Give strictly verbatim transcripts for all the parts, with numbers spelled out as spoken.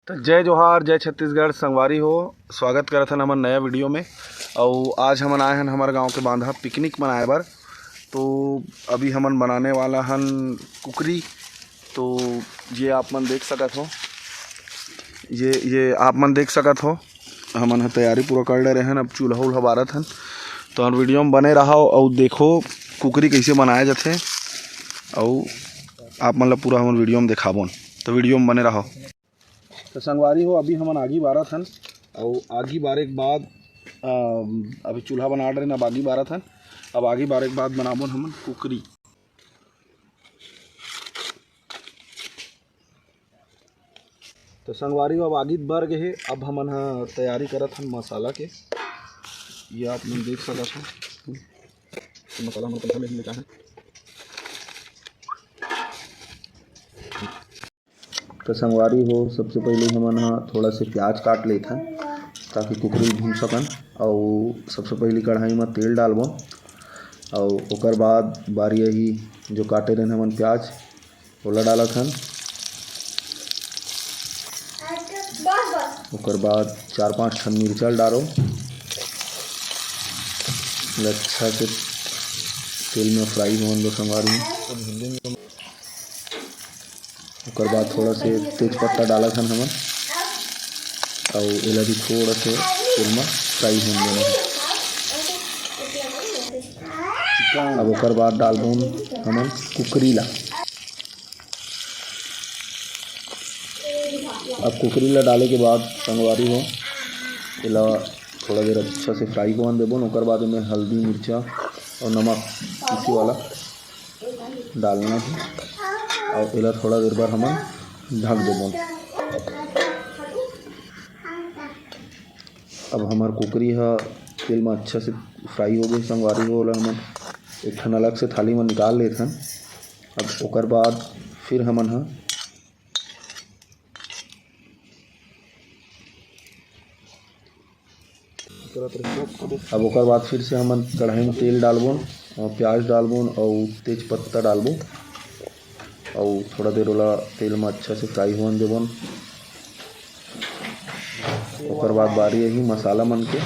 तो जय जोहार, जय छत्तीसगढ़ संगवारी हो, स्वागत करत हन हमन नया वीडियो में। अउ आज हमन आए हन हमर गांव के बांधा पिकनिक मनाए बर। तो अभी हमन बनाने वाला हन कुकरी। तो ये आप मन देख सकत हो, ये ये आप मन देख सकत हो, हमन ह तैयारी पूरा कर डरे हन। अब चूल्हा उल्हा बारत हन, तो हमर वीडियो में बने रहो अउ देखो कुकरी कैसे बनाए जाथे, अउ आप मन ला पूरा हमन वीडियो में देखाबोन, तो वीडियो में बने रहो। तो संगवारी हो, अभी हमन आगी बारत हन, अउ आगी बारे के बाद, अम, अभी चूल्हा बना डरे हन, अब आगी बारत हन। अब आगी बारे के बाद बनाबोन हमन कुकरी। तो संगवारी हो, अब आगी बर गे हे, अब हमन ह तैयारी करत हन मसाला के। ये आप मन देख सकत हो, तो मसाला हमन कंधा में ही मिला है। तो संगवारी हो, सबसे पहले हमन ह थोड़ा से प्याज काट लेथन, ताकि कुकरी भून सकन। अउ सबसे पहले कढ़ाई में तेल डालबो, अउ ओकर बाद बारी आही जो काटे रहन हमन प्याज, ओला डालत हन। ओकर बाद चार पांच ठन मिर्चा ल डालो, एला अच्छा से तेल में फ्राई होन दो संगवारी हो। ओकर बाद थोड़ा से तेज पत्ता डालत हन हमन, अउ एला भी थोड़ा से तेल में फ्राई होन देना है। अब ओकर बाद डालबोन हमन कुकरी ला। अब कुकरी ला डाले के बाद संगवारी हो, एला थोड़ा देर अच्छा से फ्राई होन देबोन। ओकर बाद एमे हल्दी, मिर्चा अउ नमक पीसे वाला डालना है, अउ एला थोड़ा देर बर हमन ढक देबोन। अब हमर कुकरी ह तेल में अच्छा से फ्राई हो गई संगवारी हो, ओला हमन एक ठन अलग से थाली में निकाल लेथन। अब ओकर बाद फिर हमन ह अब ओकर बाद फिर से हमन कढ़ाई में तेल डालबोन अउ प्याज डालबोन अउ तेज पत्ता डालबोन अउ थोड़ा देर ओला तेल में अच्छा से फ्राई होन देबोन। ओकर बाद बारी आही मसाला मन के।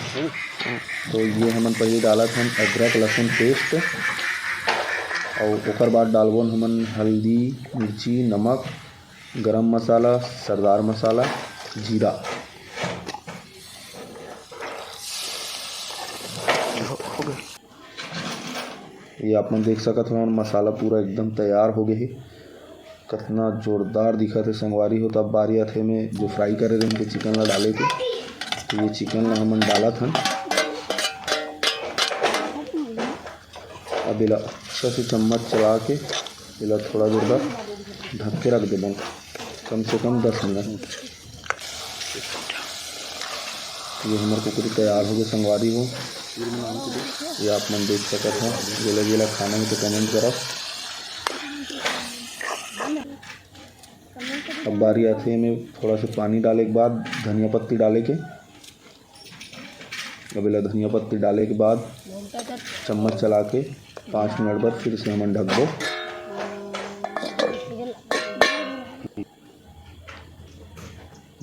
तो ये हमन पहले डालत हन अदरक लहसुन पेस्ट, अउ ओकर बाद डालबोन हमन हल्दी, मिर्ची, नमक, गरम मसाला, सरदार मसाला, जीरा। ये आप मन देख सकत हो, मसाला पूरा एकदम तैयार हो गए हे। कितना जोरदार दिखत हे संगवारी हो। तब बारी आथे में जो फ्राई करे रहे चिकन ला डाले के, तो ये चिकन ला हमन डालत हन। अब एला अच्छा से चम्मच चला के एला थोड़ा देर बर ढक के रख देबन, कम से कम दस मिनट। ये हमर कुकरी तैयार हो गए संगवारी हो। ये आप मन देख सकत हो, जेला जेला खाना है तो कमेंट करब। अब बारी आथे एमे थोड़ा से पानी डाले के बाद धनिया पत्ती डाले के। अब एला धनिया पत्ती डाले के बाद चम्मच चला के पाँच मिनट बाद फिर से हमन ढकबो।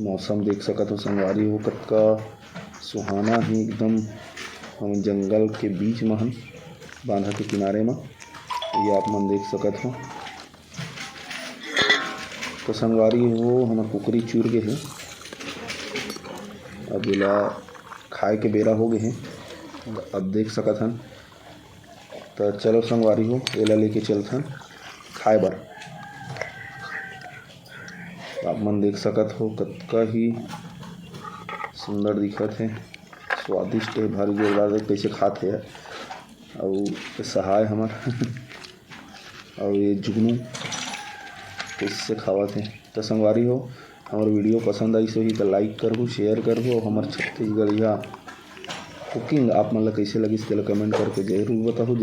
मौसम देख सकत हो संगवारी हो, कतका सुहाना हे एकदम। हम जंगल के बीच म हन, बांधा के किनारे म, ये आप मन देख सकत हो। तो संगवारी हो, हमर कुकरी चुर गे हे, अब एला खाए के बेरा हो गे हे। अब देख सकत हन, त चलो संगवारी हो, एला लेके चलथन खाए बर। आप मन देख सकत हो, कतका ही सुंदर दिखत हे, स्वादिष्ट हे, भारी जोरदार हे, कैसे खात हे यार। अउ सहाय हमर अउ ये जुगनू कैसे खावत हे। त संगवारी हो, हमर वीडियो पसंद आइस होही त लाइक करहु, शेयर करहु अउ हमर छत्तीसगढ़िया कुकिंग आप मन ला कैसे लगिस तेला कमेंट करके जरूर बताहु।